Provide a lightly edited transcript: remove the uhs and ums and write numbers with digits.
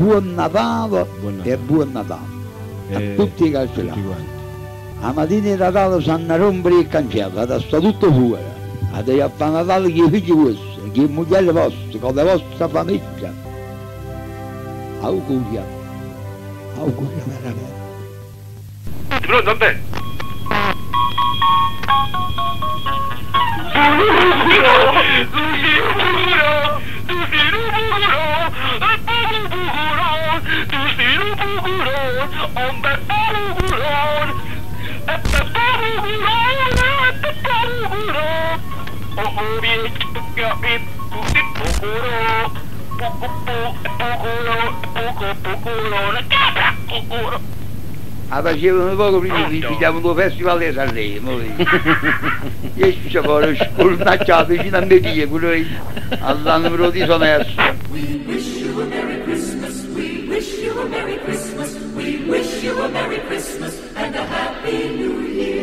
Buon Natale Buon e Natale. buon Natale a Eh, tutti i tutti carcerati. quanti. 'A matina 'e Natale s'hanna rompere 'e cancelle, ha da sta tutto fuori, 'ata jì a fa Natale cu 'e figli vuoste, cu 'e mugliere voste, con la vostra famiglia. Auguri, auguri veramente. Pronto, vabbè. 'A facevano nu poco prima si pigliavano 'o Festival 'e Sanremo. Jesce fore scurnacchiato vicino a me pia, pure io, all'anno disonesto. We wish you a Merry Christmas. We wish you a Merry Christmas. We wish you a Merry Christmas and a Happy New Year.